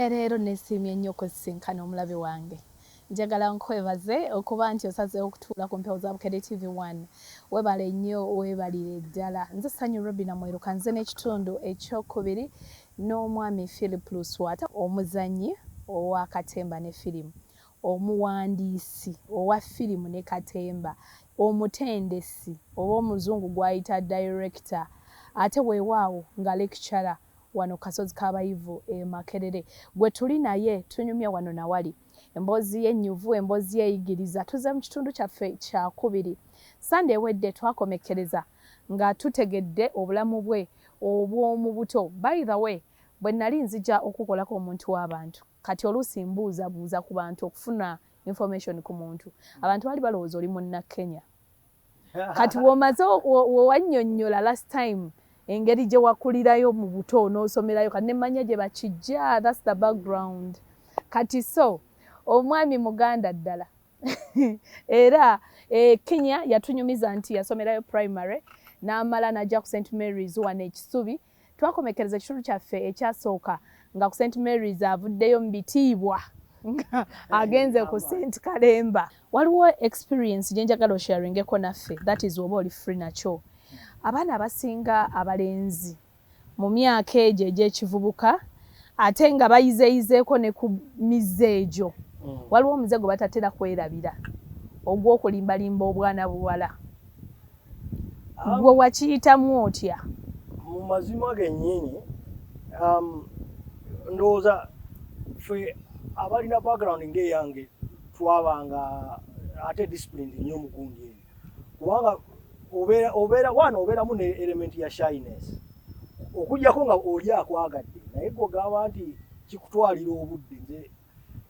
Ne leero nesiimye nnyo okusisinkana omulabi wange. Njagala nkwebaze okuba nti osazeewo okutuula ku mpewo za Bukedde TV 1. Webale nnyo, weebalire ddala. Nze Ssanyu Robina Mweruka, nze n'ekitundu ekyokubiri n'omwami Philip Luswata, omuzannyi owa katemba ne firimu, omuwandiisi owa firimu ne katemba, omutendesi oba omuzungu gw'ayita director, ate weewaawo nga lecturer wano Kasozi k'Abayivu e Makerere. Gwe tuli naye tunyumya wano na wali. Emboozi ye nnyuvu, emboozi ye eyigiriza. Tuzze mu kitundu kyaffe kyakubiri. Ssande ewedde twakomekkereza nga tutegedde obulamu bwe obw'omu buto. By the way, bwe nali nzija okukolako omuntu w'abantu, kati oluusi mbuuzabuuza ku bantu okufuna information ku muntu. Abantu baali balowooza oli munna Kenya. Kati w'omaze wewannyonnyola last time engeri gye wakulirayo mu buto n'osomerayo, kati nemmanya gye bakijja, that's the background. Kati so omwami muganda ddala era Kenya yatunyumiza nti yasomerayo primary n'amala n'ajja ku St Mary's wano e Kisubi. Twakomekkereza ekitundu kyaffe ekyasooka nga ku St Mary's avuddeyo mu bitiibwa nga agenze ku St Kalemba. Waliwo experience gye njagala osharingeko naffe, that is oba oli free nakyo. Abaana abasinga abalenzi mu myaka egyo egy'ekivubuka ate nga bayizeeyizeeko ne ku mize egyo, waliwo omuze gwe batatera kwerabira ogw'okulimbalimba obwana buwala. Gwe wakiyitamu otya? Mu mazima gennyini, ndowooza ffe abalina background ng'eyange twabanga ate disciplined nnyo mu gundi eyo, kubanga obeera wano obeeramu ne element ya shyness, okuggyako nga oli akwagadde, naye gwogamba nti kikutwalira obudde. Nze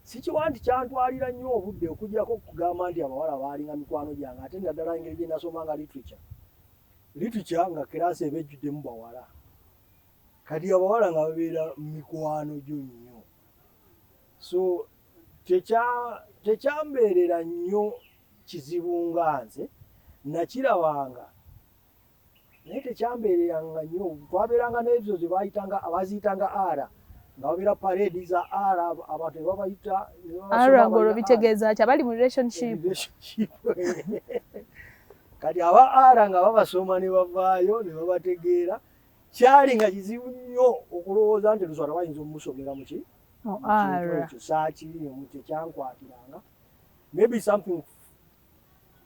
sikiwa nti kyantwalira nnyo obudde, okuggyako okugamba nti abawala baalinga mikwano gyange, ate naddala engeri gye nasomanga literature nga class eba ejjuddemu bawala. Kati abawala nga babeera mikwano gyo nnyo, so tekyambeerera nnyo kizibu nga nze nakirabanga, naye tekyambeereranga nnyo. Twabeeranga n'ezo ze bayitanga, abaziyitanga R, nga babeera parade za R, abantu ne babayita ne babasoma. R ng'olwo abalina R. Bitegeeza ki? Abali mu relationship? Relationship. Kati aba R nga babasoma ne bavaayo ne babategeera. Kyali nga kizibu nnyo okulowooza nti Luswata bayinza omumusomera muki mu mu kintu R. Ekyo saakiriimu, tekyankwatiranga. Maybe something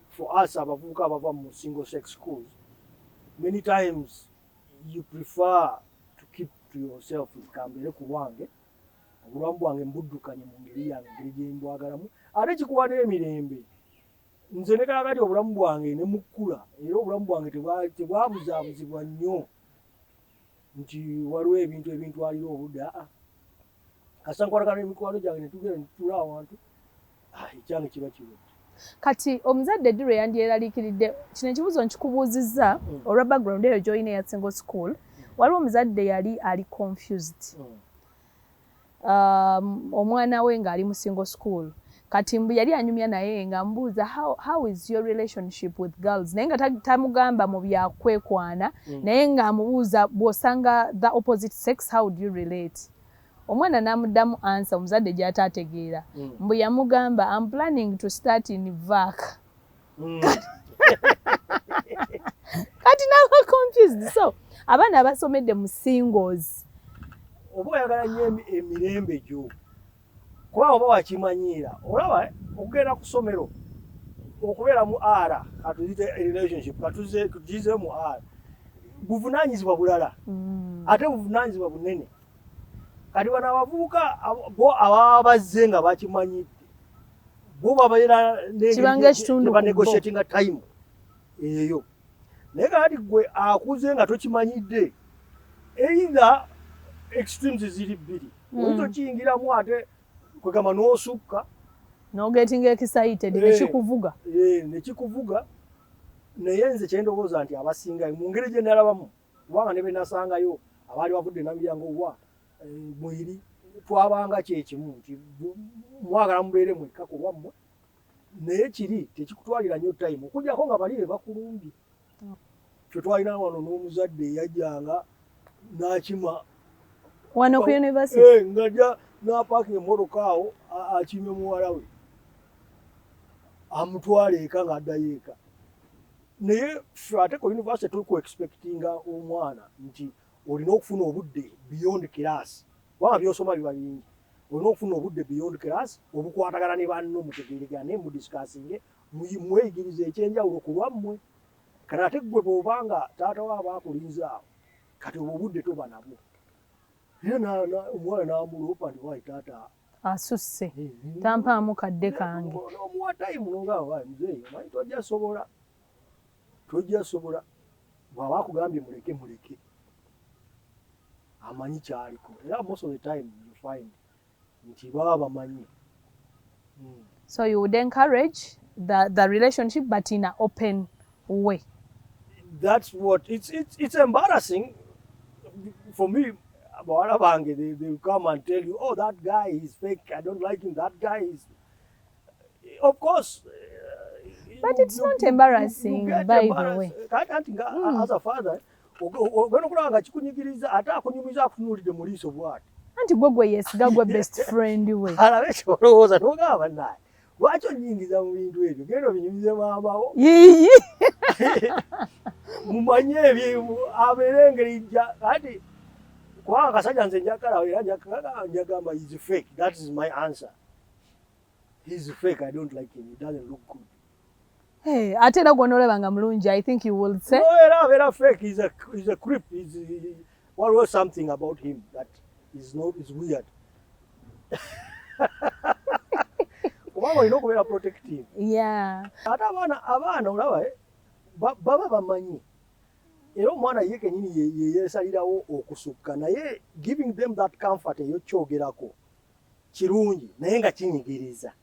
for us abavubuka abava mu single sex schools, many times you prefer to keep to yourself. Kambeere ku bwange, obulamu bwange mbuddukanye mu ngeri yange, engeri gye mbwagalamu, ate kikuwa n'emirembe. Nze ne kaakati obulamu bwange ne mukkula, era obulamu bwange tebwabuzaabuzibwa nnyo nti waliwo ebintu ebintwalira obudde. Aa, kasita nkwatagana n'emikwano gyange ne tugenda ne tutuula awantu, ah, ekyange kiba kiwedde. Kati omuzadde ddi lwe yandyeraliikiridde? Kino ekibuuzo nkikubuuzizza olwa background eyo gy'olina eya single school. Waliwo omuzadde yali ali confused, omwana we ng'ali mu single school. Kati mbu yali anyumya naye nga mbuuza, How is your relationship with girls?" Naye nga tamugamba mu byakwekwana, naye ng'amubuuza, "Bw'osanga the opposite sex, how do you relate?" Omwana n'amuddamu answer omuzadde gy'ataategeera. Mbu yamugamba, "I'm planning to start in vac." Kati naba confused. So abaana abasomedde mu singles, Oba oyagala nnyo emirembe gyo, kuba oba wakimanyiira. Olaba okugenda ku ssomero okubeera mu R, katuzite relationship, katugize mu R, buvunaanyizibwa bulala, ate buvunaanyizibwa bunene. Kati bano abavubuka bo ababa bazze nga bakimanyidde, bo babeera n'engeri Kibanga ekitundu ku bo. Banegotiatinga time eyo. Naye kakati gwe akuze nga tokimanyidde, either extremes ziri bbiri. Oyinza okiyingiramu ate kwegamba n'osukka N'ogetinga excited, nekikuvuga. Eh, nekikuvuga. Naye nze kyendowooza nti abasinga mu ngeri gye nalabamu, kubanga ne benasangayo abaali bavudde Namilyango wa Mwiri, twabanga kyekimu nti mwagala mubeere mwekka ku lwammwe, naye kiri tekikutwalira nnyo time, okujjako nga bali be bakulumbye. Ffe twalina wano n'omuzadde eyajjanga n'akima wano ku university. Eh, ng'ajja N'apaakinga emmotoka awo, akime muwala we, amutwale eka ng'addayo eka. Naye ffe ate ku university tuli ku expectinga omwana nti olina okufuna obudde beyond class, kubanga byosoma biba bingi. Olina okufuna obudde beyond class obukwatagana ne banno, mutegeregane, mudiscussinge, mweyigirize ekyenjawulo ku lwammwe. Kati ate ggwe bw'obanga taata we aba akulinze awo, kati obwo obudde toba nabwo. Era omuwala n'amuloopa nti, "Waayi, taata asusse, tampaamu kadde kange." N'omuwa time, nogamba, "Waayi muzeeyi, omanyi tojja sobola, tojja sobola." Bw'aba akugambye muleke, muleke, amanyi kyaliko. Era most of the time you find nti baba bamanyi. So you would encourage the relationship, but in an open way? That's what it's embarrassing for me. Bawala bange, they will come and tell you, "Oh, that guy is fake. I don't like him. That guy is," of course. But it's not embarrassing, you get by the embarrassed. way. Kati anti nga as a father ogenda okulaba nga kikunyigiriza, ate akunyumiza akutunuulidde mu liiso bw'ati. Anti gwe gwe yeesiga, gwe best friend we. Alabe kyolowooza, nogamba, "Naye lwaki onyingiza mu bintu ebyo? Genda obinyumize maamawo." Yiyi. Mumanye ebyo, abeere engeri jja ati kubanga akasajja nze njagala, era njagamba, "Is fake." That is my answer. "He's fake. I don't like him. He doesn't look good." Hey, ate era gw'onoolaba nga mulungi, I think you will say No, era abeera fake. He's a creep. Waliwo something about him that is not, is weird, kubanga olina okubeera protective. Ate abaana olaba, baba bamanyi, era omwana ye kenyini ye yeesalirawo okusukka. Naye giving them that comfort eyokyogerako kirungi, naye nga kinyigiriza.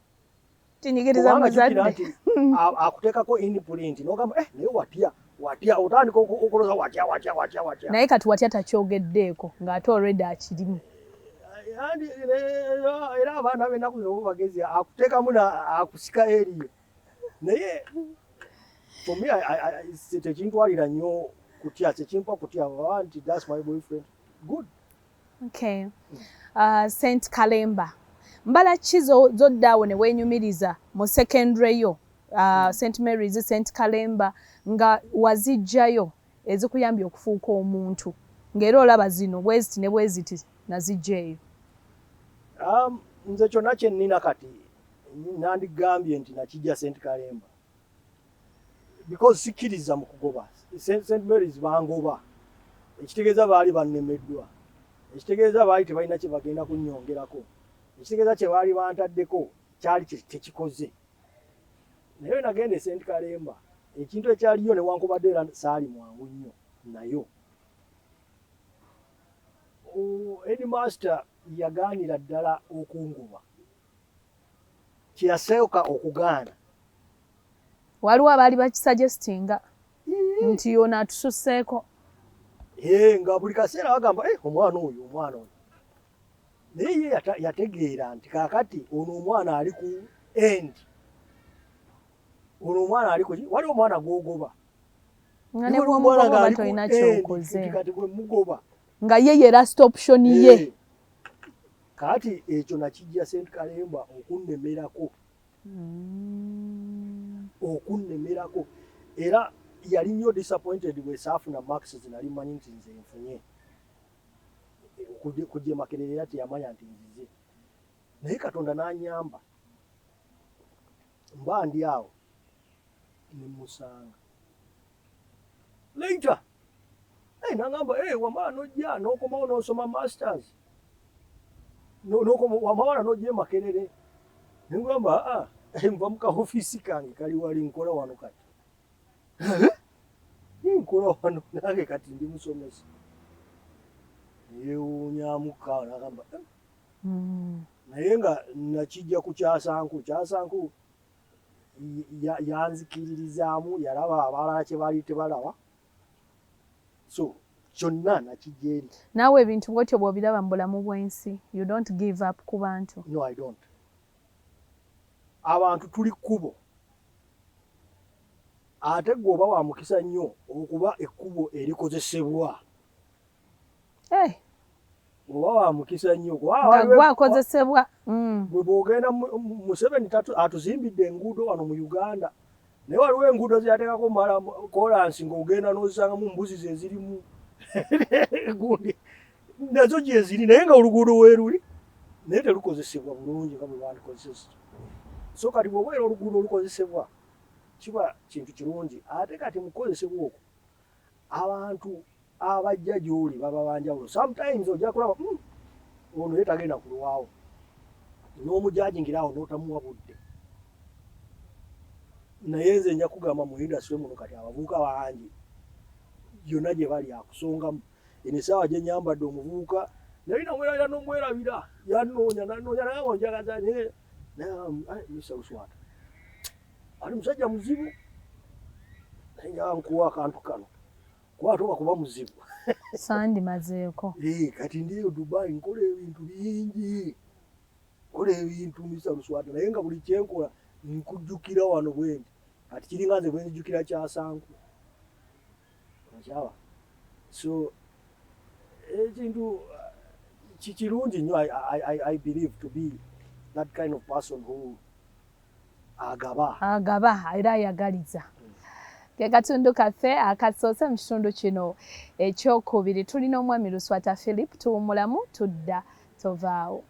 Kinyigiriza Kubanga jjukira muzadde. Nti akuteekako imprint, n'ogamba, "Eh, naye watya, watya?" Otandika okulooza, "Watya, watya, watya, watya?" Naye kati watya takyogeddeeko ng'ate already akirimu? Era abaana b'ennaku zino bo bagezi, akuteekamu akusika eriyo. Naye for me, tekintwalira nnyo kutya, tekimpa kutya oba nti that's my boyfriend, good. Okay. St Kalemba, mbala ki zodda awo ne weenyumiriza mu secondary yo, St Mary's, St Kalemba, nga wazijjayo ezikuyambye okufuuka omuntu, ng'era olaba zino bweziti ne bweziti nazijja eyo? Nze kyonna kye nnina kati nandigambye nti nakijja St Kalemba, because sikkiriza mu kugoba. St Mary's bangoba, ekitegeeza baali bannemeddwa, ekitegeeza baali tebalina kye bagenda kunnyongerako, ekitegeeza kye baali bantaddeko kyali tekikoze. Naye we nagenda e St Kalemba, ekintu ekyaliyo, newankubadde era saali mwangu nnyo nayo, headmaster yagaanira ddala okungoba, kyeyasooka okugaana. Waliwo abaali bakisuggestinga nti ono atususseeko. Ee, nga buli kaseera bagamba, "Eh, omwana oyo, omwana oyo." Naye ye yategeera nti kaakati ono omwana ali ku end, ono omwana ali ku, waliwo omwana gw'ogoba nga ne Waliwo omwana bw'omugoba ng'ali ku tolina end, kyokoze. nti kati bwe mugoba nga ye ye last option ye. Eh, kaati ekyo nakijja St Kalemba okunnemerako. Okunnemerako, era yali nnyo disappointed bwe saafuna marks zinali mmanyi nti nze nfunye kujja e Makerere, era teyamanya nti nzize. Naye Katonda n'anyamba, mba ndi awo ne musanga later. Hey, nangamba, "Hey, wamala nojja n'okomawo n'osoma masters, wamala n'ojja e Makerere." Nengamba, "Aa, nva mu kaofiisi kange kali wali, nkola wano kati, nkola wano nange kati ndi musomesa." Yewuunyamuka nagamba, "Eh." Naye nga nakijja ku Kyasanku. Kyasanku yanzikiririzaamu, yalaba abalala kye baali tebalaba, so kyonna nakijja eri. Naawe ebintu bwotyo bw'obiraba mu bulamu bw'ensi, you don't give up ku bantu? No, I don't. Abantu tuli kkubo, ate gwe oba wa mukisa nnyo okuba ekkubo erikozesebwa. Hey. Oba wa mukisa nnyo. Nga gwakozesebwa. Bwe bw'ogenda Museveni atuzimbidde enguudo wano mu Uganda, naye waliwo enguudo ze yateekako kolansi ng'ogenda n'ozisangamu mbuzi ze zirimu gundi nazo gyeziri, naye nga oluguudo weeruli naye telukozesebwa bulungi nga bwe bandikozesezza. So kati bw'obeera oluguudo olukozesebwa kiba kintu kirungi, ate kati mu kukozesebwa okwo abantu abajja gy'oli baba banjawulo. Sometimes ojja kulaba ono ye tagenda kulwawo, n'omujajingira awo n'otamuwa budde. Naye nze nja kugamba mu industry muno kati abavubuka bangi yonna gye bali akusongamu. Eno essaawa gye nnyambadde omuvubuka naye namwerabira n'omwerabira, yannoonya nannoonya naye onjagaza naye Mr. Luswata ali musajja muzibu, naye njagala nkuwa akantu kano kuba ate oba kuba muzibu. Sandimazeeko. Kati ndi eyo Dubai nkola ebintu bingi, nkola ebintu Mr. Luswata, naye nga buli kyenkola nkujjukira wano bwe nti kati kiringa nze bwe nzijukira kyasanku okyaba. So ekintu kirungi nnyo. I believe to be that kind of person who agaba. Agaba era ayagaliza. Ke katundu kaffe akasoose mu kitundu kino ekyokubiri. Tulina omwami Luswata Philip, tuwummulamu tudda, tovaawo.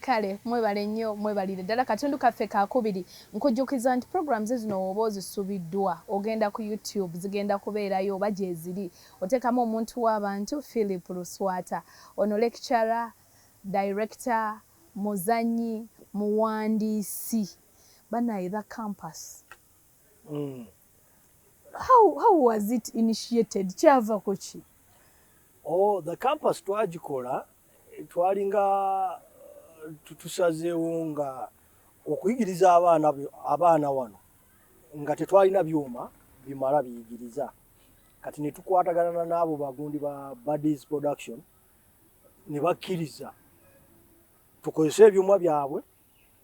Kale mwebale nnyo, mwebalire ddala. Katundu kaffe kakubiri. Nkujjukiza nti programs zino oba ozisubiddwa ogenda ku YouTube, zigenda kubeerayo oba gyeziri, oteekamu omuntu w'abantu Philip Luswata. Ono lecturer, director, muzanyi, muwandiisi. Banaye, the campus, how was it initiated? Kyava ku ki? Oh, the campus twagikola twalinga tusazeewo nga okuyigiriza abaana wano nga tetwalina byuma bimala biyigiriza. Kati ne tukwatagana n'abo bagundi ba Buddies Production ne bakkiriza tukozese ebyuma byabwe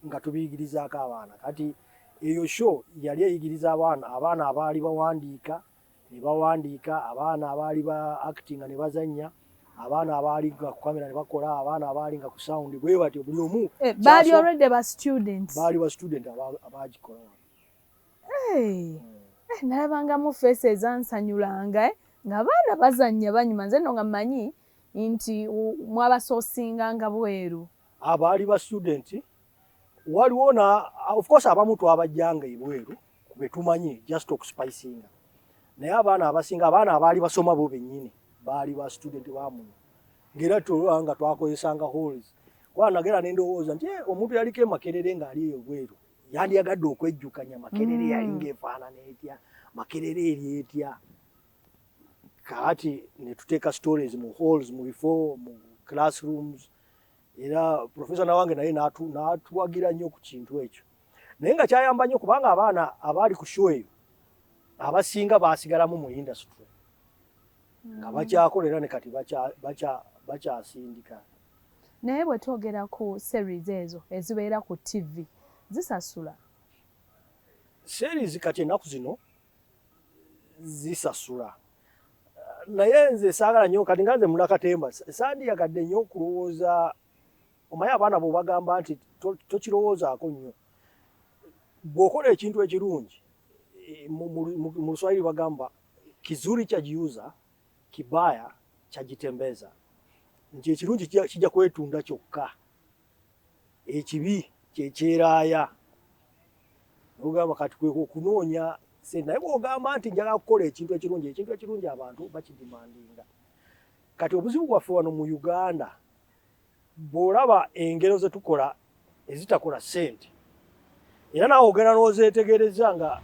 nga tubiyigirizaako abaana. Kati eyo show yali eyigiriza abaana abaali bawandiika ne bawandiika, abaana abaali ba actinga ne bazannya, abaana abaali nga ku kamera ne bakola, abaana abaali nga ku sound, bwe batyo buli omu. Baali already ba students? Baali ba student abagikola. Hey. Nalabangamu face ezansanyulanga ng'abaana bazannya banyuma. Nze nno nga mmanyi nti mwabasoosinga bweru. Abaali ba student waliwo na of course abamu twabajjanga ebweru be tumanyi just okuspicinga, naye abaana abasinga, abaana abaali basoma bo bennyini baali ba student bamuno, ng'era tulaba nga twakozesanga halls kuba nagera nendowooza nti omuntu yaliko e Makerere ng'ali eyo bweru yandiyagadde okwejjukanya Makerere yali ng'efaanana etya, Makerere eri etya. Kaati ne tuteeka stories mu halls, mu bifo, mu classrooms, era professor nawange naye n'atuwagira nnyo ku kintu ekyo, naye nga kyayamba nnyo kubanga abaana abaali ku show eyo abasinga baasigalamu mu industry nga bakyakolera ne kati bakyasindika. Naye bwe twogera ku series ezo ezibeera ku TV, zisasula? Series kati ennaku zino zisasula, naye nze saagala nnyo kati nga nze munakatemba sandiyagadde nnyo okulowooza. Omanyi abaana bw'obagamba nti tokirowoozaako nnyo, bw'okola ekintu ekirungi, mu Luswahili bagamba kizuri chajiuza, kibaya chajitembeza, nti ekirungi kijja kwetunda kyokka, ekibi kyekyeraaya. Ogamba kati kwe okunoonya sente, naye bw'ogamba nti njagala kukola ekintu ekirungi, ekintu ekirungi abantu bakidemandinga. Kati obuzibu bwaffe wano mu Uganda, bw'olaba engero ze tukola ezitakola ssente, era naawe ogenda n'ozeetegereza nga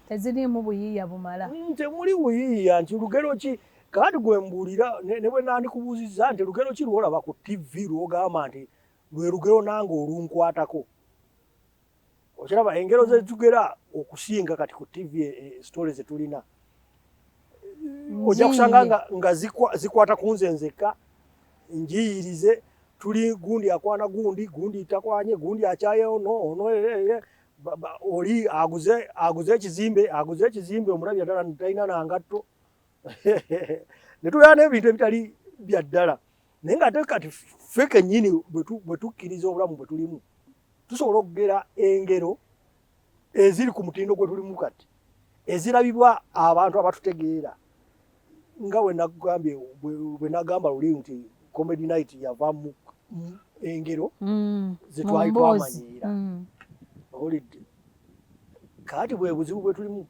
teziriimu buyiiya bumala. Temuli buyiiya nti lugero ki kaati gwe mbuulira ne bwe nandikubuuzizza nti lugero ki lw'olaba ku TV lw'ogamba nti lwe lugero nange olunkwatako. Okiraba engero zetugera okusinga kati ku TV, story zetulina ojja kusanga nga zikwata ku nze nzekka, njiyirize tuli gundi akwana gundi, gundi takwanye gundi akyaye ono ono, Oli aguze ekizimbe, omulabye ddala talina nangatto, ne tubeera n'ebintu ebitali bya ddala. Naye nga ate kati ffe kennyini bwe tukkiriza obulamu bwe tulimu, tusobola okugera engero eziri ku mutindo gwe tulimu kati, ezirabibwa abantu abatutegeera, nga bwe nagambye, bwe nagamba luli nti Comedy Night yava mu engero ze twali twamanyiira. Owulidde? Kaati bwe buzibu bwe tulimu.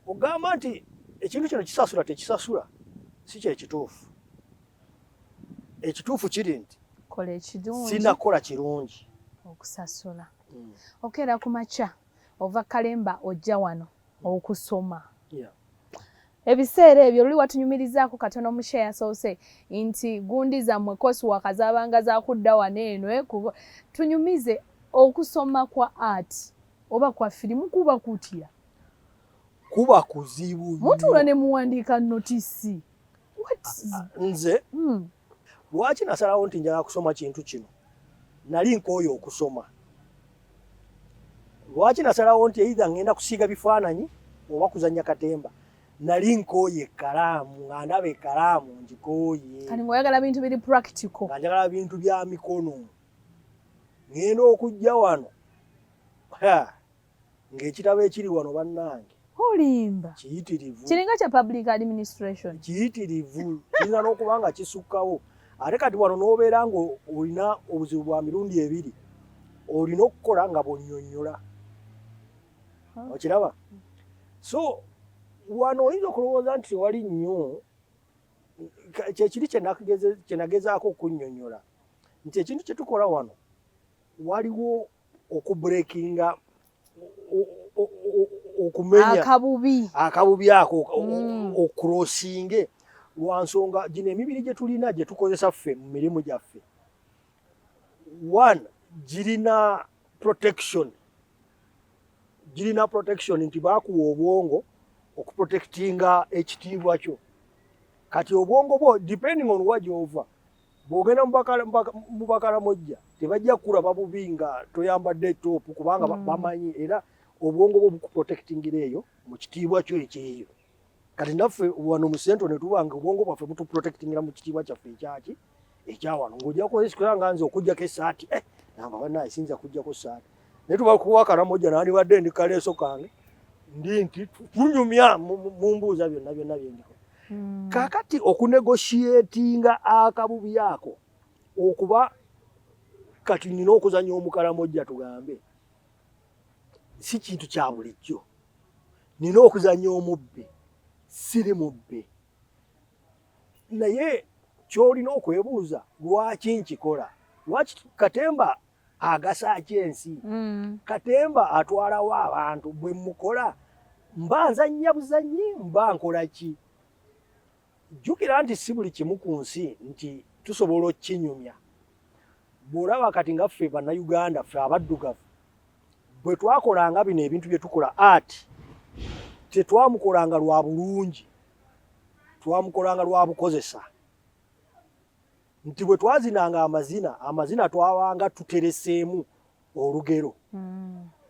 Ogamba nti ekintu kino kisasula, tekisasula, si kyekituufu. Ekituufu kiri nti kola ekirungi. Sinakola kirungi. Okusasula. Okeera ku makya, ova Kalemba ojja wano okusoma. Ebiseera ebyo luli watunyumirizaako katono mu show yasoose nti gundi zammwe coursework zaabanga zakudda wano eno. Tunyumize okusoma kwa art oba kwa firimu kuba kutya? Kuba kuzibu. Mutuula ne muwandiika notice? Nze lwaki nasalawo nti njagala kusoma kintu kino? Nali nkooye okusoma. Lwaki nasalawo nti either ngenda kusiiga bifaananyi oba kuzanya katemba? Nali nkooye ekkalaamu, nga ndaba ekkalaamu ngikooye. Kati ng'oyagala bintu biri practical. Nga njagala bintu bya mikono. Ngenda okujja wano ng'ekitabo ekiri wano, bannange, Olimba. kiyitirivu. Kiringa kya public administration. Kiyitirivu, kiyinza n'okuba nga kisukkawo. Ate kati wano n'obeera nga olina obuzibu bwa mirundi ebiri: olina okukola nga bw'onnyonnyola, okiraba? So wano oyinza okulowooza nti tewali nnyo. Kyekiri kyenagezaako okunnyonnyola nti ekintu kye tukola wano, waliwo okubreakinga, okumenya akabubi. Akabubi ako, ocrossinge, lwa nsonga gino emibiri gye tulina, gye tukozesa ffe mu mirimu gyaffe, one, girina protection, girina protection nti baakuwa obwongo okuprotectinga ekitiibwa kyo. Kati obwongo bwo, depending on wa gy'ova, bw'ogenda mu Bakaramojja, tebajja kukulaba bubi nga toyambadde top, kubanga bamanyi era obwongo bwo bukuprotectingira eyo mu kitiibwa kyo ekyeyo. Kati naffe wano mu Central ne tuba nga obwongo bwaffe butuprotectingira mu kitiibwa kyaffe ekyaki ekyawano. Ng'ojja kukozesa nga nze okuggyako essaati, namba bannaye siyinza kuggyako saati, naye tuba kuwa Karamojja, nandibadde ndi kaleeso kange, ndi nti tunyumya, mumbuuza byonna byonna byendiko. Kakati okunegotiatinga akabubi ako, okuba kati nina okuzanya Omukaramojja, tugambe si kintu kya bulijjo, nina okuzanya omubbi, siri mubbi, naye kyolina okwebuuza, lwaki nkikola? Lwaki katemba agasa ki ensi? Katemba atwalawo abantu. Bwe mukola, mba nzannya buzannyi, mba nkola ki? Jjukira nti si buli kimu ku nsi nti tusobola okkinyumya. Bw'olaba kati nga ffe Bannayuganda, ffe abaddugavu, bwe twakolanga bino ebintu bye tukola, art tetwamukolanga lwa bulungi, twamukolanga lwa bukozesa, nti bwe twazinanga amazina, amazina twabanga tutereseemu olugero.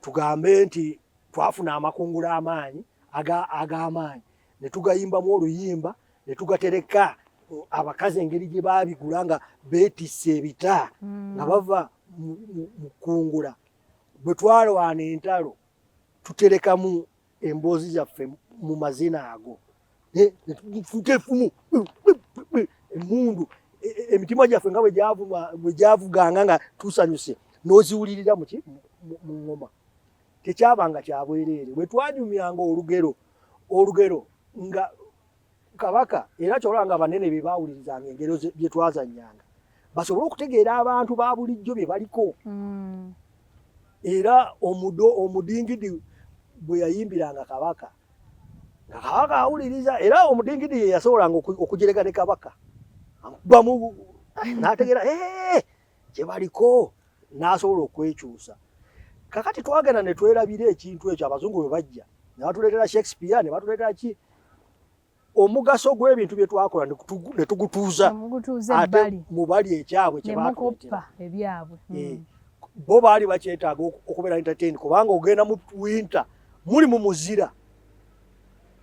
Tugambe nti twafuna amakungula amaanyi ag'amaanyi, ne tugayimbamu oluyimba, ne tugatereka. Abakazi engeri gye baabigula nga beetisse ebita nga bava mu kkungula, bwe twalwana entalo, tuterekamu emboozi zaffe mu mazina ago, ne tufuta efumu, emundu, emitima gyaffe nga bwe gyavuganga nga tusanyuse, n'oziwulirira muki mu ngoma. Tekyabanga kya bwereere. Bwe twanyumyanga olugero, olugero nga kabaka, era kyolaba nga banene be baawulirizanga engero bye twazannyanga, basobole okutegeera abantu ba bulijjo bye baliko. Era omudo omudingidi bwe yayimbiranga kabaka, nga kabaka awuliriza, era omudingidi ye yasobolanga okujerega ne kabaka, amukubamu n'ategeera kye baliko, n'asobola okwekyusa. Kakati twagenda ne twerabira ekintu ekyo. Abazungu bwe bajja ne batuleetera Shakespeare, ne batuleetera ki, omugaso gw'ebintu bye twakola ne tugutuuza Mugutuuza ate ebbali. Mu bali ekyabwe kye ne batuleetera. Mukoppa ebyabwe. Bo baali bakyetaaga okubeera entertain, kubanga ogenda mu winter muli mu muzira,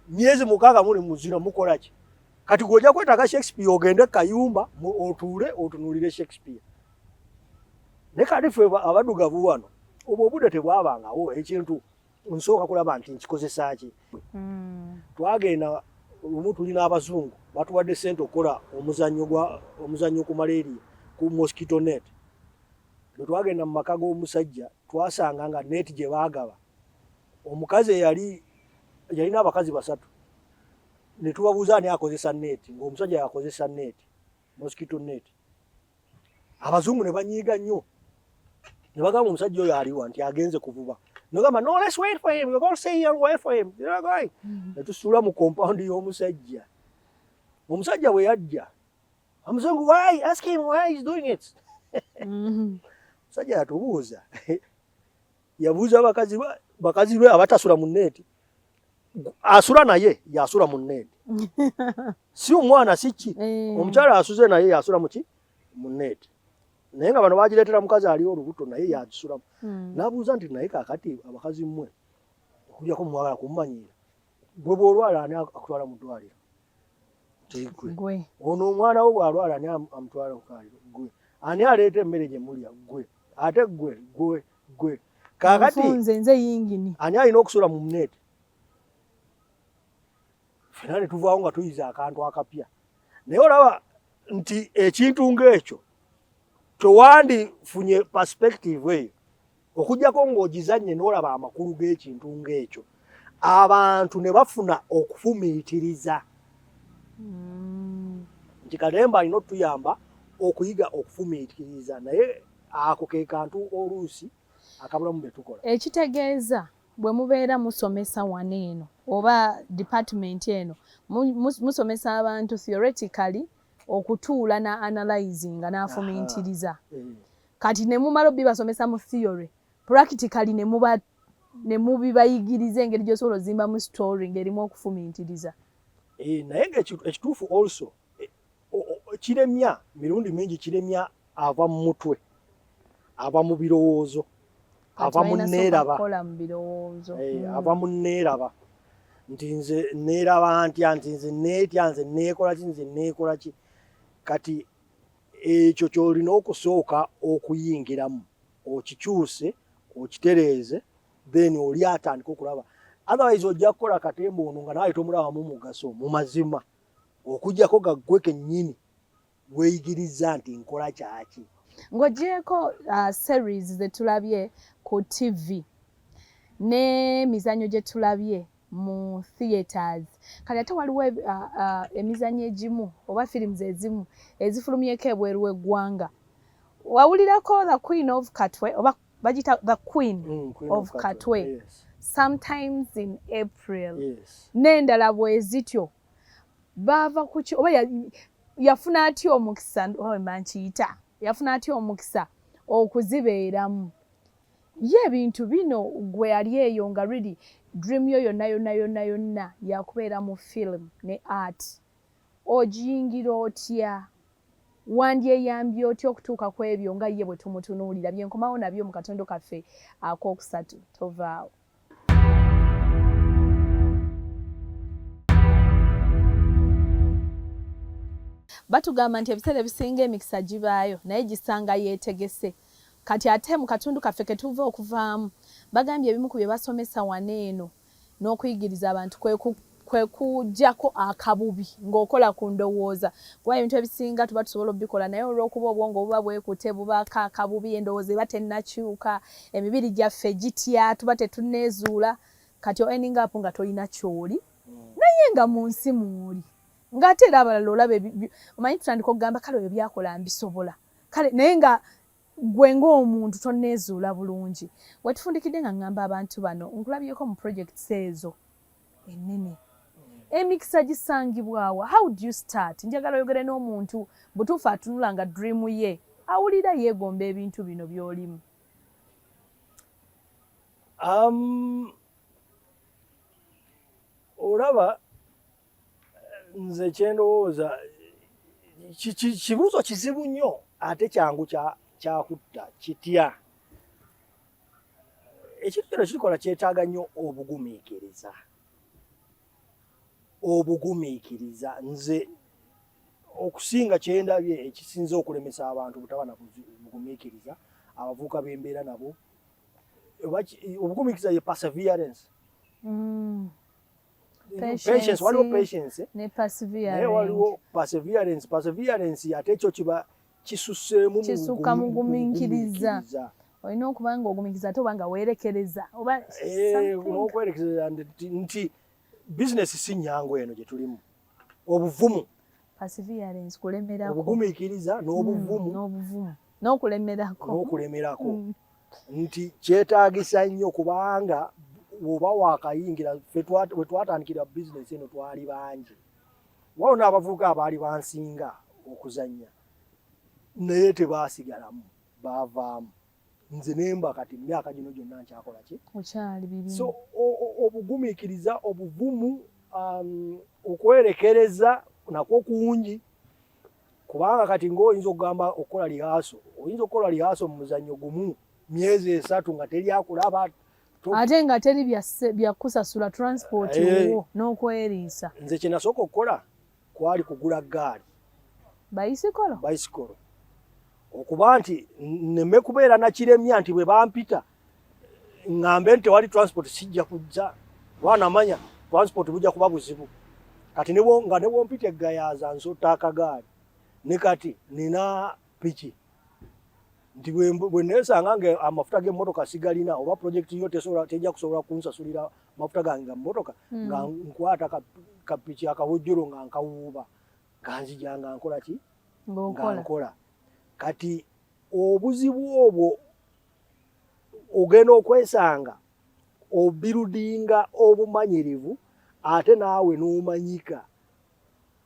myezi 6 muli mu muzira, mukola ki? Kati gw'ojja kwetaaga Shakespeare, ogende kayumba otuule otunuulire Shakespeare. Naye kati ffe abaddugavu wano obwo obudde tebwabangawo. Ekintu nsooka kulaba nti nkikozesa ki. Twagenda lumu tulina abazungu batuwadde sente okukola omuzannyo gwa omuzannyo ku malaria, ku mosquito net. Bwe twagenda mu maka g'omusajja, twasanga nga net gye baagaba omukazi eyali yalina abakazi basatu. Ne tubabuuza ani akozesa net, ng'omusajja yakozesa net, mosquito net. Abazungu ne banyiiga nnyo ne bagamba, "Omusajja oyo aliwa?" Nti, "Agenze kuvuba." Nogamba, "No, let's wait for him. We're going to stay here and wait for him. You're going." Ne tusuula mu compound y'omusajja. Omusajja bwe yajja, omuzungu, "Why? Ask him why he's doing it." Omusajja yatubuuza, yabuuza bakazi be abatasula mu neeti. Asula naye yasula mu neeti, si omwana, si ki. Omukyala asuze naye yasula muki? Mu neeti. Naye nga bano bagireetera mukazi ali olubuto, naye yagisulamu. N'abuuza nti, "Naye kaakati abakazi mmwe, okugyako mwagala kummanyiira, gwe bw'olwala ani akutwala mu ddwaliro?" Nti, "Gwe." Gwe. "Ono omwana wo bw'alwala ani amutwala ku kaliro?" "Gwe." "Ani aleeta emmere gye mulya?" "Gwe." "Ate gwe, gwe, gwe kaakati." Nfunze nze yingini. "Ani alina okusula mu neeti?" Ffenna ne tuvaawo nga tuyiza akantu akapya. Naye olaba nti ekintu ng'ekyo tewandifunye perspective eyo okuggyako ng'ogizannye n'olaba amakulu g'ekintu ng'ekyo, abantu ne bafuna okufumiitiriza nti katemba alina otuyamba okuyiga okufumiitiriza. Naye ako ke kantu oluusi akabulamu bye tukola. Ekitegeeza bwe mubeera musomesa wano eno oba department eno, musomesa abantu theoretically okutuula na analyzinga n'afumiitiriza. Kati ne mumala obibasomesa mu theory, practically ne mubibayigiriza engeri gy'osobola ozimbamu story ng'erimu okufumiitiriza. Naye nga ekituufu also kiremya mirundi mingi, kiremya ava mu mutwe, ava mu birowoozo, ava mu neeraba. Kukola mu birowoozo. Ava mu neeraba nti nze neeraba ntya, nti nze neetya, nze neekola ki, nze neekola ki. Kati ekyo ky'olina okusooka okuyingiramu, okikyuse, okitereeze, then oli atandika okulaba. Otherwise ojja kukola katemba ono nga naawe tomulabamu mugaso mu mazima, okuggyako gaggwe kennyini weeyigiriza nti nkola kyaki. Ng'ogyeko series ze tulabye ku TV n'emizannyo gye tulabye mu theatres, kati ate waliwo emizannyo egimu oba films ezimu ezifulumyeko ebweru w'eggwanga. Wawulirako The Queen of Katwe, oba bagiyita The Queen Queen of Katwe? Yes. Sometimes in April. Yes. N'endala bwe zityo. Baava ku ki oba yafuna atya omukisa, oba bwe mba nkiyita, yafuna atya omukisa okuzibeeramu ye ebintu bino? Gwe ali eyo nga really dream yo yonna yonna yonna yonna yakubeera mu film ne art, ogiyingira otya? Wandyeyambye otya okutuuka ku ebyo nga ye bwe tumutunuulira? Byenkomawo nabyo mu katondo kaffe akookusatu. Tovaawo. Batugamba nti ebiseera ebisinga emikisa gibaayo, naye gisanga yeetegese. Kati ate mu katundu kaffe ketuva okuvaamu, bagambye ebimu ku bye basomesa wano eno n'okuyigiriza abantu kwe kuggyako akabubi ng'okola ku ndowooza, kuba ebintu ebisinga tuba tusobola obikola, naye olw'okuba obwongo buba bwekute, bubaako akabubi, endowooza eba tennakyuka, emibiri gyaffe gitya, tuba tetunneezuula. Kati o ending up nga tolina ky'oli, naye nga mu nsi mwoli, ng'ate era abalala olaba omanyi tutandika okugamba, "Kale oyo byakola mbisobola." Kale naye nga gwe ng'omuntu tonneezuula bulungi. Wetufundikidde nga ŋŋamba abantu bano, nkulabyeko mu projects ezo ennene. Emikisa gisangibwawa? How do you start? Njagala oyogere n'omuntu butuufu atunula nga dream ye awulira yeegomba ebintu bino by'olimu. Olaba nze kyendowooza, kibuuzo kizibu nnyo ate kyangu kyakutta kitya. Ekintu kino kirikola kyetaaga nnyo obugumiikiriza, obugumiikiriza. Nze okusinga kyendabye ekisinza okulemesa abantu butaba na bugumiikiriza, abavubuka bembeera nabo, obugumiikiriza ye perseverance. Patience, waliwo patience naye waliwo perseverance. Perseverance ate ekyo kiba kisusseemu. Kisukka mu gumiikiriza. Olina okuba nga ogumiikiriza ate oba nga weerekereza oba eh, n'okwerekereza nti bizinesi si nyangu eno gye tulimu. Obuvumu. Perseverance, kulemerako. Obugumiikiriza n'obuvumu. N'obuvumu n'okulemerako. N'okulemerako. Nti kyetaagisa nnyo kubanga bw'oba wakayingira, ffe we twatandikira bizinesi eno twali bangi, waliwo n'abavubuka abaali bansinga okuzannya naye tebaasigalamu, baavaamu. Nze nemba kati myaka gino gyonna nkyakola ki. Okyali bibi. So obugumiikiriza, obuvumu, okwerekereza nakwo kungi, kubanga kati ng'oyinza okugamba okukola rehearsal, oyinza okukola rehearsal mu muzannyo gumu myezi 3 nga teri akulaba. Ate nga teri byakusasula transport eh. wo n'okweriisa. Nze kye nasooka okukola kwali kugula ggaali. Bayisikolo. Bayisikolo, okuba nti nneme kubeera nakiremya nti bwe bampita ŋŋambe nti tewali transport sijja kujja, kuba namanya transport bujja kuba buzibu. Kati nga ne bwompita eggayaaza nsotta akagaali, ne kati nina piki nti bwe neesanga nga amafuta g'emmotoka sigalina oba project yo tejja kusobola kunsasulira mafuta gange ga mmotoka, nga nkwata kapiki akawojjolo nga nkawuuba nga nzija nga nkola ki, nga nkola. Kati obuzibu obwo ogenda okwesanga obuildinga obumanyirivu, ate naawe n'omanyika,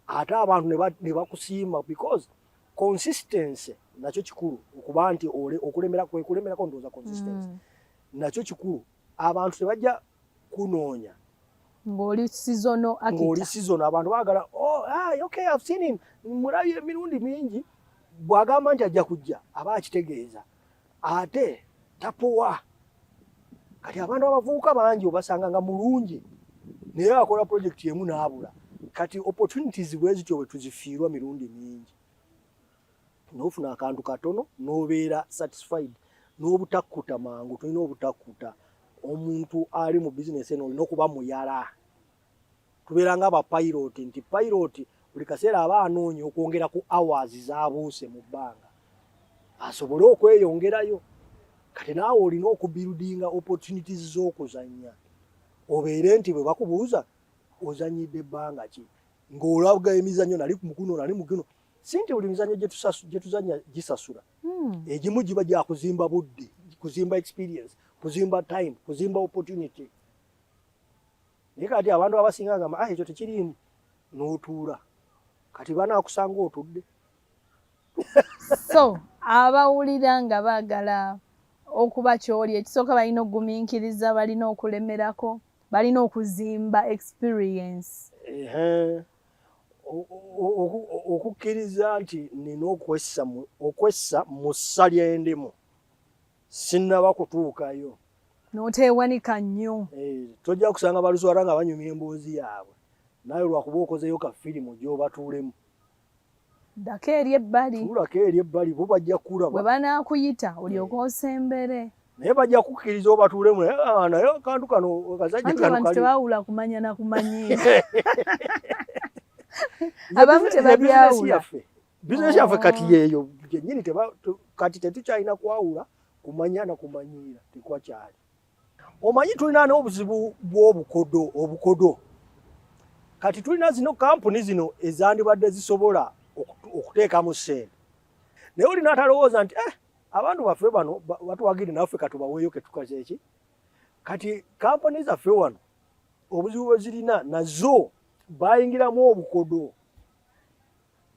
ate abantu ne bakusiima, because consistency nakyo kikulu. Okuba nti okulemera kwekulemerako, ndowooza consistency nakyo kikulu. Abantu tebajja kunoonya ng'oli seasonal. Ng'oli seasonal. Abantu baagala, "Oh, ah, okay, I've seen him, mulabye emirundi mingi." Bw'agamba nti ajja kujja aba akitegeeza, ate tapowa. Kati abantu abavubuka bangi obasanga nga mulungi naye akola project emu n'abula. Kati opportunities bwe zityo bwe tuzifiirwa mirundi mingi, n'ofuna akantu katono n'obeera satisfied n'obutakkuta mangu. Tulina obutakkuta. Omuntu ali mu bizinesi eno olina okuba muyala. Tubeera nga abapilot, nti pilot buli kaseera aba anoonya okwongera ku hours z'abuuse mu bbanga asobole okweyongerayo. Kati naawe olina okubuildinga opportunities z'okuzannya, obeere nti bwe bakubuuza ozannyidde ebbanga ki, ng'olaga emizannyo, nali muguno, nali muguno. Si nti buli mizannyo gye tuzannya gisasula. Egimu giba gya kuzimba budde, kuzimba experience, kuzimba time, kuzimba opportunity. Naye kati abantu abasinga gamba, "Ah, ekyo tekiriimu," n'otuula. Kati banaakusanga otudde. So abawulira nga baagala okuba kyoli, ekisooka balina okugumiikiriza, balina okulemerako, balina okuzimba experience. Ehe. Okukkiriza nti nina okwessa mu ssa lyendimu, sinnaba kutuukayo. N'oteewanika nnyo. Eh, tojja kusanga baluswala nga banyumya emboozi yaabwe naye lwakuba okozeyo ka firimu gy'obatuulemu. Ddako eri ebbali. Tuulako eri ebbali, bo bajja kulaba. Bwe banaakuyita olyoke osembere. Naye bajja kukkiriza obatuulemu, naye ah, naye akantu kano akasajja Anti kano abantu kali tebawula kumanya na kumanyiira. Abamu Ye tebabyawula. bizinesi yaffe, bizinesi yaffe kati yeeyo yennyini. Kati tetukyalina kwawula kumanya na kumanyiira, tekwakyali. Omanyi tulina n'obuzibu bw'obukodo, obukodo. Kati tulina zino kampuni zino ezandibadde zisobola okuteekamu ssente, naye olina atalowooza nti eh, abantu baffe bano batuwagire naffe katubaweeyo ketukaze eki. Kati kampuni zaffe wano obuzibu bwe zirina nazo bayingiramu obukodo,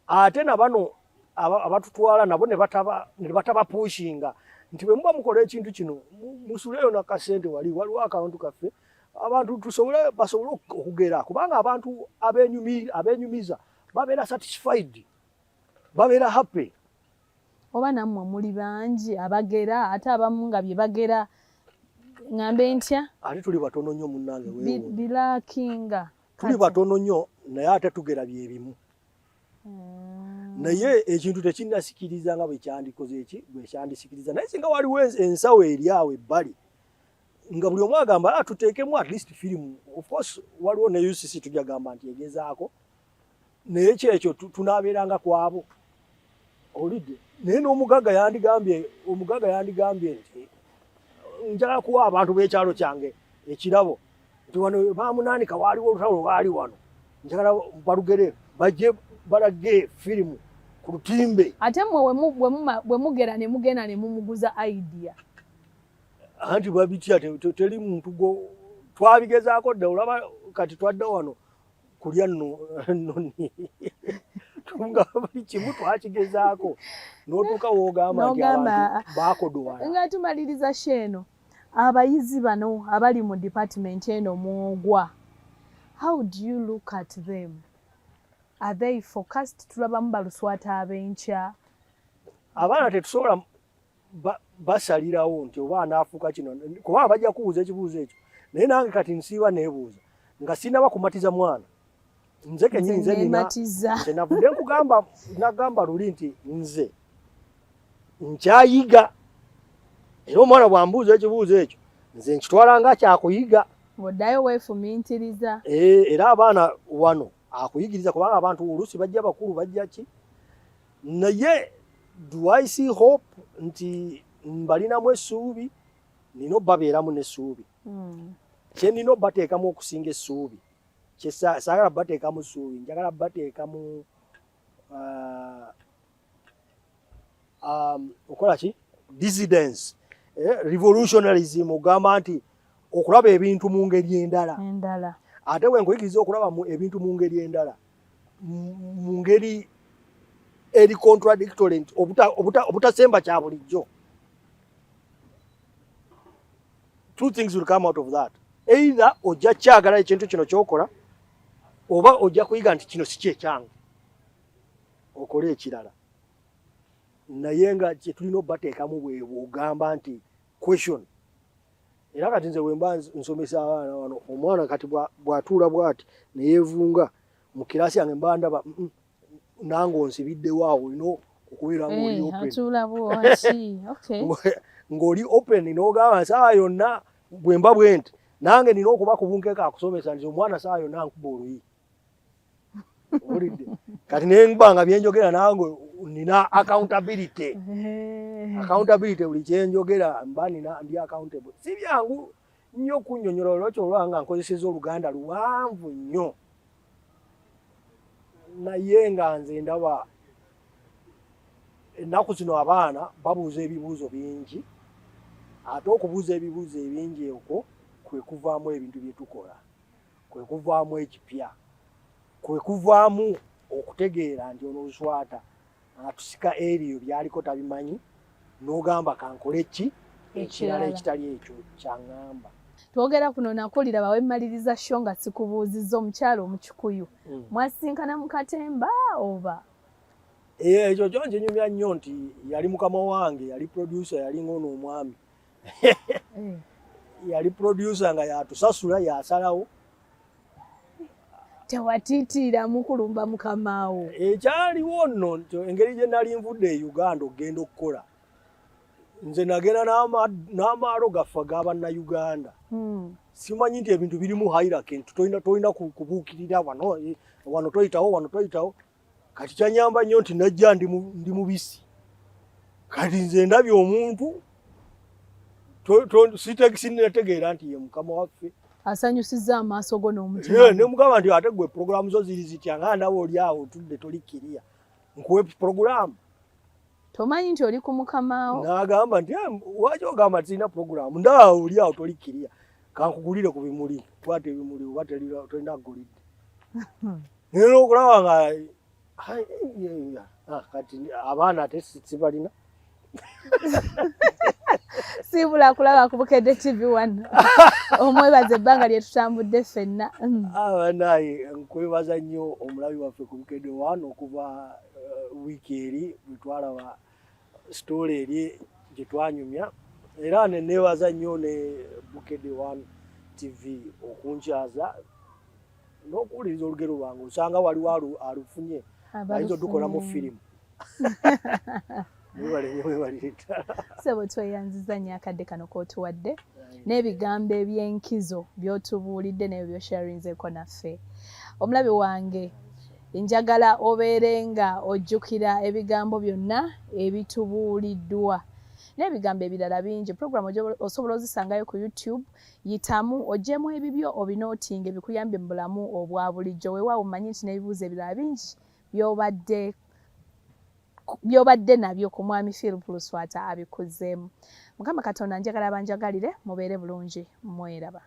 ate na bano abatutwala nabo ne batabapushinga nti bwe muba mukola ekintu kino musuleyo nakasente wali waliwo akantu kaffe abantu tusobole basobole okugera, kubanga abantu abenyumiza babeera satisfied, babeera happy. Oba nammwe muli bangi abagera, ate abamu nga bye bagera Ŋŋambe ntya? Ate tuli batono nnyo, munnange, weewuunye. Bilackinga. Tuli batono nnyo, naye ate tugera bye bimu. Naye ekintu tekinnasikiriza nga bwe kyandikoze, eki bwe kyandisikiriza. Naye singa waliwo ensawo eri awo ebbali nga buli omu agamba, "Ah, tuteekemu at least firimu." Of course waliwo ne UCC, tujja gamba nti egezaako, naye kyekyo tunaabeeranga kwabo olidde. Naye n'omugagga yandigambye, omugagga yandigambye nti njagala kuwa abantu b'ekyalo kyange ekirabo nti wano bamunaanika, waaliwo olutalo lwali wano, njagala balugere, bajje balage firimu ku lutimbe. Ate mmwe bwe mugera ne mugenda ne mumuguza idea. Anti babitya, teri muntu go twabigezaako dda. Olaba kati twadda wano kulya nno noni nga buli kimu twakigezaako, n'otuuka woogamba nti abantu bakodowala. Nga tumaliriza show eno, abayizi bano abali mu department eno mwogwa, how do you look at them? Are they focused? Tulabamu baluswata ab'enkya? Abaana tetusobola basalirawo nti oba anaafuuka kino, kuba bajja kubuuza ekibuuzo ekyo. Naye nange kati nsiiba neebuuza nga sinaba kumatiza mwana. Nze kenyini, nze nina, nze navudde nkugamba, nagamba luli nti nze nkyayiga, era omwana bwambuuza ekibuuzo ekyo, nze nkitwala nga kyakuyiga. Ng'oddayo weefumintiriza. Era abaana wano akuyigiriza, kubanga abantu oluusi bajja bakulu, bajja ki. Naye do I see hope nti mbalinamu essuubi? Nina obbabeeramu n'essuubi. Kye nina obbateekamu okusinga essuubi, saagala bateekamu ssuubi, njagala bateekamu okola ki, dissidence, revolutionarism, ogamba nti okulaba ebintu mu ngeri endala. Endala. Ate bwe nkuyigiriza okulaba ebintu mu ngeri endala, mu ngeri eri contradictory, nti obutasemba kya bulijjo, two things will come out of that: either ojja kyagala ekintu kino kyokola, oba ojja kuyiga nti kino si kyekyange, okole ekirala. Naye nga kyetulina obateekamu bwe bwogamba nti question. Era kati nze bwemba nsomesa abaana wano, omwana kati bw'atuula bw'ati neyeevunga mu kirasi yange, mba ndaba nange onsibiddewo awo, olina okubeera ng'oli open. Atuula bwoti, okay. Ng'oli open, n'ogamba saawa yonna bwe mba bwe nti nange nina okuba ku bunkeeka akusomesa nti omwana saawa yonna nkuba oluyi, owulidde? Kati nenba nga byenjogera nange nina accountability. Accountability, buli kyenjogera mba nina, ndi accountable. Si byangu nnyo kunnyonnyola, olwekyo olwanga nga nkozeseza Oluganda luwanvu nnyo, naye nga nze ndaba ennaku zino abaana babuuza ebibuuzo bingi, ate okubuuza ebibuuzo ebingi okwo kwe kuvaamu ebintu bye tukola, kwe kuvaamu ekipya, kwe kuvaamu okutegeera nti ono Luswata atusika eriyo byaliko tabimanyi, n'ogamba kankole ki ekirala ekitali ekyo kyaŋŋamba. Twogera kuno nakulira bawe mmaliriza show nga sikubuuzizza omukyalo Omukikuyu. Mwasinkana mu katemba oba? Ekyo kyo nkinyumya nnyo nti yali mukama wange, yali producer, yali ng'ono omwami. Yali producer nga yatusasula, yasalawo. Tewatiitiiramu kulumba mukamaawo? Ekyaliwo nno nti engeri gye nali nvudde e Uganda okugenda okukola, nze nagenda n'amaalo gaffe ag'abannayuganda. Simanyi nti ebintu birimu hierarchy, nti tolina kubuukirira wano, wano toyitawo, wano toyitawo. Kati kyanyamba nnyo nti najja ndi mubisi. Kati nze ndabye omuntu sinategeera nti ye mukama waffe. Asanyusiza amaaso go n'omutima. Ne mugamba nti ate gwe puroguramu zo ziri zitya, nga ndaba oli awo otudde toli kiriya, nkuwe puroguramu? Tomanyi nti oli ku mukamaawo? N'agamba nti, "Lwaki ogamba nti sirina puroguramu? Ndaba oli awo toli kiriya, kankugulire ku bimuli, kwata ebimuli oba tolina golidde." Naye n'okulaba nga kati abaana ate sibalina. Siibula kulaba ku Bukedde TV wano, omwebaza ebbanga lye tutambudde ffenna. Naye nkwebaza nnyo omulabi waffe ku Bukedde One, okuva wiiki eri bwe twalaba story eri gye twanyumya. Era ne neebaza nnyo ne Bukedde One TV okunkyaza n'okuwuliriza olugero lwange. Osanga waliwo alufunye ayinza odukolamu firimu. Mwebale nnyo, mwebalire ddala. Ssebo, tweyanziza nnyo akadde kano k'otuwadde n'ebigambo eby'enkizo by'otubuulidde n'ebyo by'osharinzeeko naffe. Omulabi wange, njagala obeere nga ojjukira ebigambo byonna ebitubuuliddwa n'ebigambo ebirala bingi. Program osobola ozisangayo ku YouTube, yitamu oggyemu ebibyo obinootinge bikuyambye mu bulamu obwa bulijjo. Weewaawo mmanyi nti n'ebibuuzo ebirala bingi by'obadde nabyo ku mwami Philip Luswata abikuzeemu. Mukama Katonda njagala banjagalire, mubeere bulungi, mweraba.